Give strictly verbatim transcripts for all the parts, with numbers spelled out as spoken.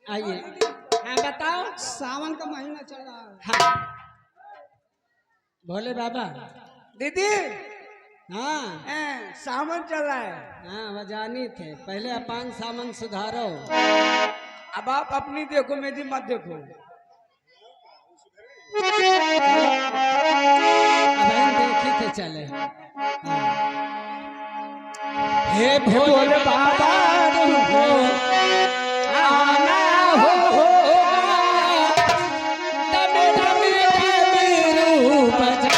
आइए। हाँ, बताओ। सावन का महीना चल रहा है। हाँ। भोले बाबा। दीदी। हाँ। ए, सावन चल रहा है। हाँ, वह जानी थे। पहले अपन सावन सुधारो। अब आप अपनी देखो, मेरी मत देखो। अब हम देखी थे चले। हाँ। हे भोले बाबा तुमको आना होगा, दम दम दम रूप जा।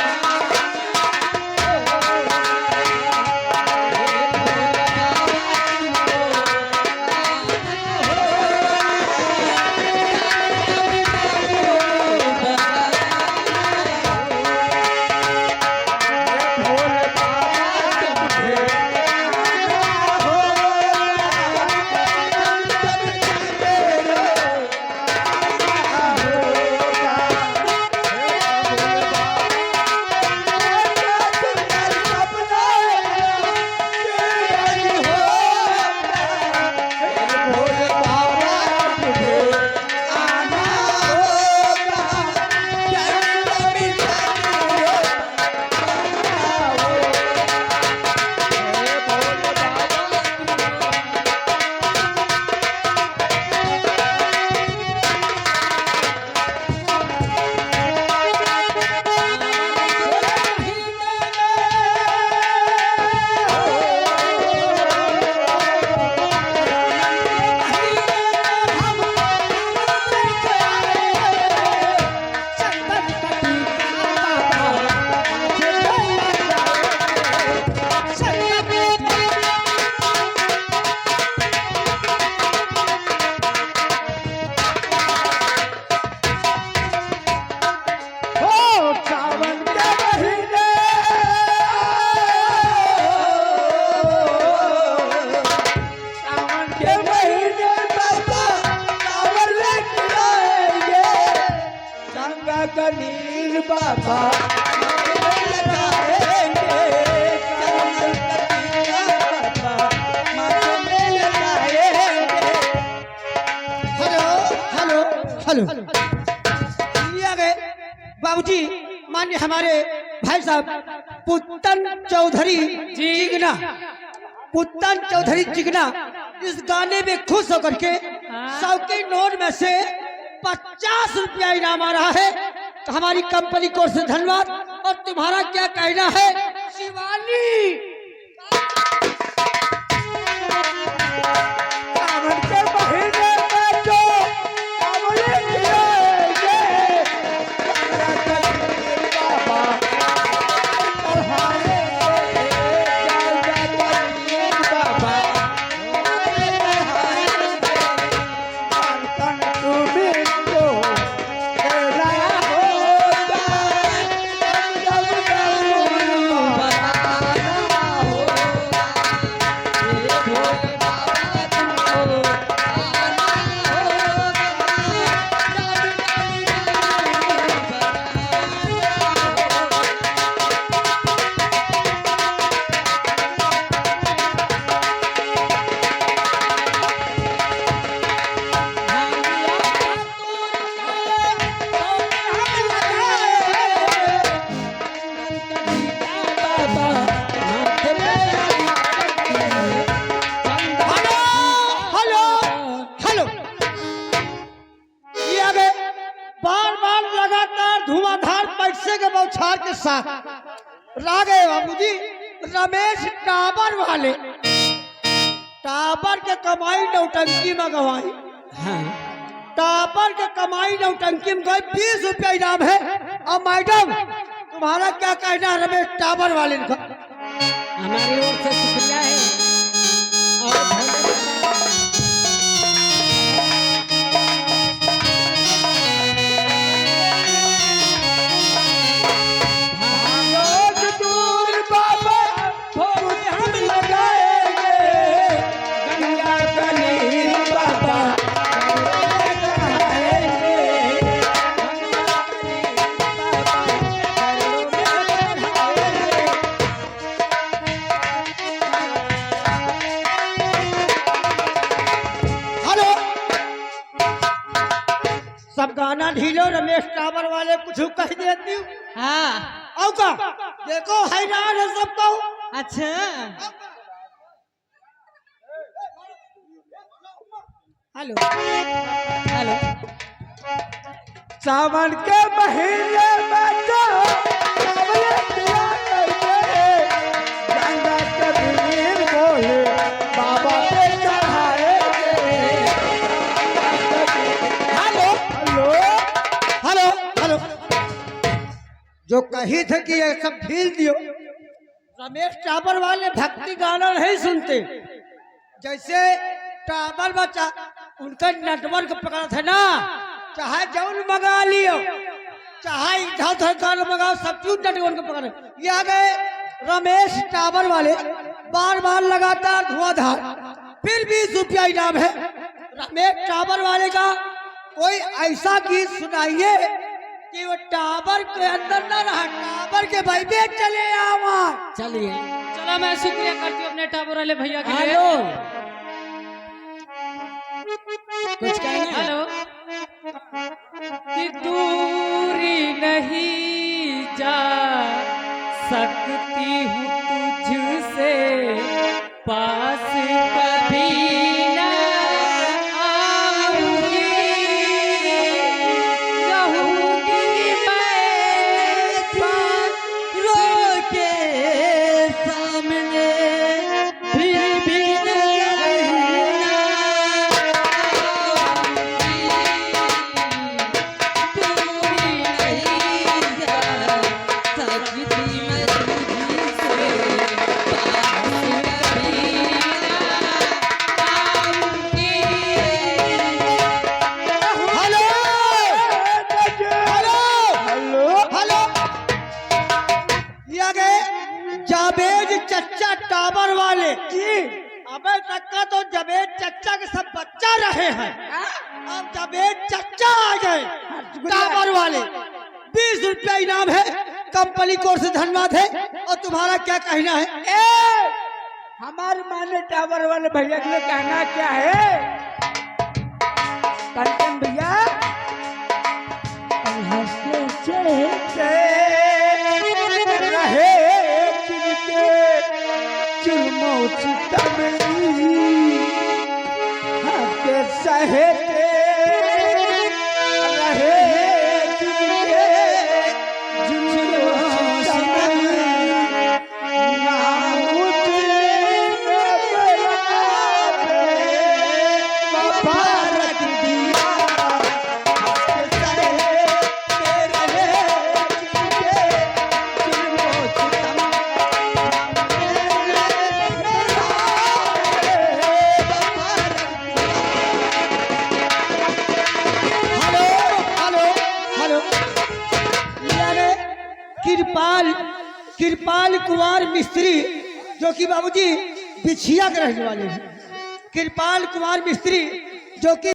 हो सावन के महीने, सावन के महीने बाबा कांवर लेके आएंगे। गंगा का नीर बाबा माथे में लगाएंगे। गंगा का नीर बाबा माथे में लगाएंगे। हेलो, हेलो, हेलो। ये आ गए बाबूजी, माननीय हमारे भाई साहब पुत्तन चौधरी जी। चिगना, पुत्तन चौधरी चिगना इस गाने में खुश होकर के हाँ। सौ के नोट में से पचास रुपया इनाम आ रहा है। तो हमारी कंपनी की ओर से धन्यवाद। और तुम्हारा क्या कहना है शिवानी? सावन के महीने में जो कांवरिया आएंगे, गंगा का नीर बाबा चढ़ाएंगे, गंगा का नीर बाबा चढ़ाएंगे। हेलो, हेलो, हेलो। ये आगे बार बार लगातार धुआंधार पैसे के बौछार के साथ रागे बाबूजी रमेश टावर वाले। टावर के कमाई नौटंकी में गवाई। हाँ। टावर के कमाई नौटंकी में गई, बीस रुपया इनाम है। और मैडम, तुम्हारा क्या कहना है रमेश टावर वाले का? हमारी ओर से शुक्रिया है। और भोले बाबा भागो दूर बाबा, भोग हम लगाएंगे, गंगा का नीर बाबा, गाना ढीलो, रमेश टावर वाले कुछ कह देती। हाँ। और का? देखो, हैरान है सब तो। अच्छा। हेलो, हेलो। सावन के महीने में तो सावले पिया करके गंगा के भीम को ही बाबा पे चढ़ाएंगे। हेलो, हेलो, हेलो, हेलो। जो कही थे कि ये सब ढील दियो, रमेश टावर वाले भक्ति गाना नहीं सुनते। जैसे टावर बचा, उनका नेटवर्क पकड़त है ना, चाहे जौन मंगा लियो, चाहे इधर उधर गाना मंगाओ, सब चीज नेटवर्क पकड़े। ये आ गए रमेश टावर वाले, बार बार लगातार धुआंधार, फिर बीस रुपया इनाम है। रमेश टावर वाले का कोई ऐसा गीत सुनाइए कि वो टावर के अंदर ना रहा, टावर के बाहर चले आवा। चलिए। चलो, मैं शुक्रिया करती हूँ अपने टावर वाले भैया के लिए। हेलो। कुछ कहना है? हेलो। कि दूरी नहीं जा सकती हूँ तुझसे, पास कभी ना आऊंगी, रहूंगी मैं चारों के सामने, फिर भी नजर ना आऊंगी। हेलो, हेलो, हेलो, हेलो। ये आ गए जावेद चच्चा टावर वाले। जी। अबे तक का तो जावेद चच्चा के सब बच्चा रहे हैं। हाँ? अब जावेद चच्चा आ गए, हाँ, शुक्रिया। टावर वाले। बीस रुपया इनाम है, कंपनी की ओर से धन्यवाद है। और तुम्हारा क्या कहना है? ए, हमारे मान्य टावर वाले भैया के लिए कहना क्या है? कंचन भैया, हंसते चेहरे रहे जिनके जुल्मों सितम, हंसते सहते रहे जिनके जुल्मों सितम। हेलो, हेलो, हेलो। यानी कृपाल, कृपाल कुमार मिस्त्री, जो कि बाबूजी बिछिया के रहने वाले हैं। कृपाल कुमार मिस्त्री, जो कि